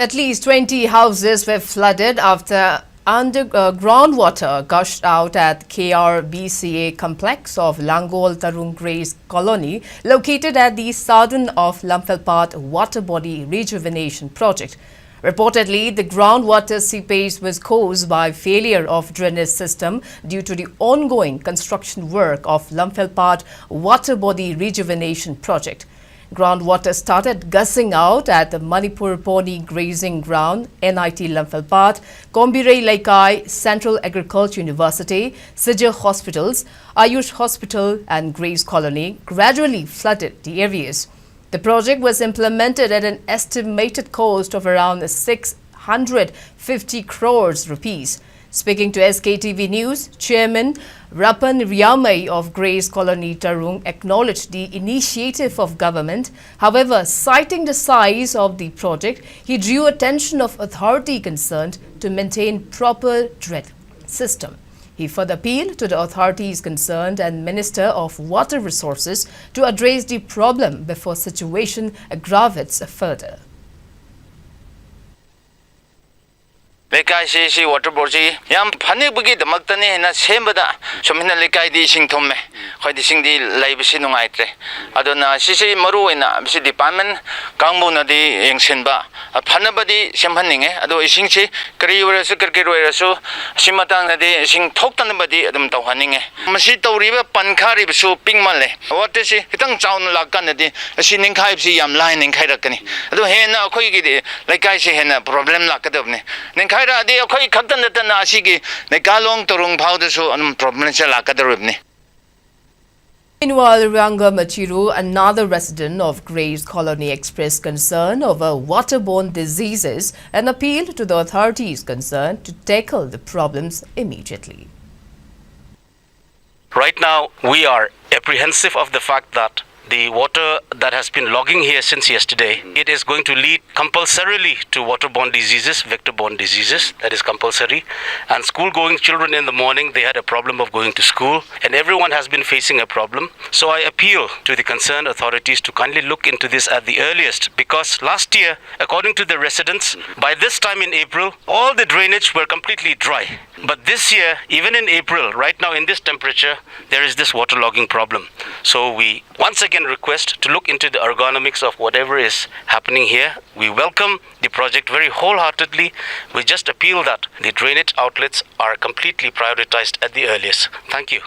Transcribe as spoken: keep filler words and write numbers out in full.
At least twenty houses were flooded after under, uh, groundwater gushed out at K R B C A complex of Langol Tarung Grace Colony, located at the southern of Lamphel Path water body rejuvenation project. Reportedly, the groundwater seepage was caused by failure of drainage system due to the ongoing construction work of Lamphel Path water body rejuvenation project. Groundwater started gushing out at the Manipur Pony Grazing Ground, N I T Lamphel Path, Kombirei Leikai, Central Agriculture University, Sijil Hospitals, Ayush Hospital, and Grace Colony gradually flooded the areas. The project was implemented at an estimated cost of around six hundred fifty crores rupees. Speaking to S K T V News, Chairman Rapan Riamei of Grace Colony Tarung acknowledged the initiative of government. However, citing the size of the project, he drew attention of authority concerned to maintain proper drainage system. He further appealed to the authorities concerned and Minister of Water Resources to address the problem before situation aggravates further. ꯂꯩꯀꯥꯏꯁꯤ ꯁꯤ water ꯕꯣꯔꯗꯁꯤ ꯌꯥꯝ ꯐꯅꯕꯒꯤꯗꯃꯛꯇꯅꯤ ꯍꯥꯏꯅ ꯁꯦꯝꯕꯗ ꯁꯨꯝ ꯍꯦꯟꯅ ꯂꯩꯀꯥꯏꯗꯤ ꯏꯁꯤꯡ ꯊꯨꯝꯃꯦ꯫ ꯑꯩꯈꯣꯏꯗꯤ ꯏꯁꯤꯡꯗꯤ ꯂꯩꯕꯁꯤ ꯅꯨꯡꯉꯥꯏꯇ꯭ꯔꯦ꯫ ꯑꯗꯨꯅ ꯁꯤꯁꯤ ꯃꯔꯨ ꯑꯣꯏꯅ ꯁꯤ ꯗꯤꯄꯥꯔꯠꯃꯦꯟ ꯀꯥꯡꯕꯨꯅꯗꯤ ꯌꯦꯡꯁꯤꯟꯕ, ꯐꯅꯕꯗꯤ ꯁꯦꯝꯍꯟꯅꯤꯡꯉꯦ꯫ ꯑꯗꯣ ꯏꯁꯤꯡꯁꯤ ꯀꯔꯤ ꯑꯣꯏꯔꯁꯨ ꯀꯔꯤ ꯀꯔꯤ ꯑꯣꯏꯔꯁꯨ ꯁꯤ ꯃꯇꯥꯡꯗꯗꯤ ꯏꯁꯤꯡ ꯊꯣꯛꯇꯅꯕꯗꯤ ꯑꯗꯨꯝ ꯇꯧꯍꯟꯅꯤꯡꯉꯦ꯫ ꯃꯁꯤ ꯇꯧꯔꯤꯕ ꯄꯟꯈꯥꯔꯤꯕꯁꯨ ꯄꯤꯛꯃꯜꯂꯦ꯫ ꯋꯥꯇꯔꯁꯤ ꯈꯤꯇꯪ ꯆꯥꯎꯅ ꯂꯥꯛꯀꯥꯟꯗꯗꯤ ꯑꯁꯤ ꯅꯤꯡꯈꯥꯏꯕꯁꯤ ꯌꯥꯝ ꯂꯥꯏꯅ ꯅꯤꯡꯈꯥꯏꯔꯛꯀꯅꯤ꯫ ꯑꯗꯣ ꯍꯦꯟꯅ ꯑꯩꯈꯣꯏꯒꯤꯗꯤ ꯂꯩꯀꯥꯏꯁꯤ ꯍꯦꯟꯅ ꯄ꯭ꯔꯣꯕ꯭ꯂꯦꯝ ꯂꯥꯛꯀꯗꯕꯅꯤ꯫ ꯅꯤꯡꯈꯥꯏꯔꯛꯑꯗꯤ ꯑꯩꯈꯣꯏ ꯈꯛꯇ ꯅꯠꯇꯅ ꯑꯁꯤꯒꯤ ꯅꯩꯀꯥꯂꯣꯡ ꯇꯨꯔꯨꯡ ꯐꯥꯎꯗꯁꯨ ꯑꯗꯨꯝ ꯄ꯭ꯔꯣꯕ꯭ꯂꯦꯝꯁꯦ ꯂꯥꯛꯀꯗꯧꯔꯤꯕꯅꯤ꯫ Meanwhile, Ranga Machiru, another resident of Grace Colony, expressed concern over waterborne diseases and appealed to the authorities concerned to tackle the problems immediately. Right now, we are apprehensive of the fact that the water that has been logging here since yesterday, it is going to lead compulsorily to waterborne diseases, vector-borne diseases, that is compulsory. And school-going children in the morning, they had a problem of going to school, and everyone has been facing a problem. So I appeal to the concerned authorities to kindly look into this at the earliest, because last year, according to the residents, by this time in April, all the drainage were completely dry. But this year, even in April, right now in this temperature, there is this waterlogging problem. So we once again request to look into the ergonomics of whatever is happening here. We welcome the project very wholeheartedly. We just appeal that the drainage outlets are completely prioritized at the earliest. Thank you.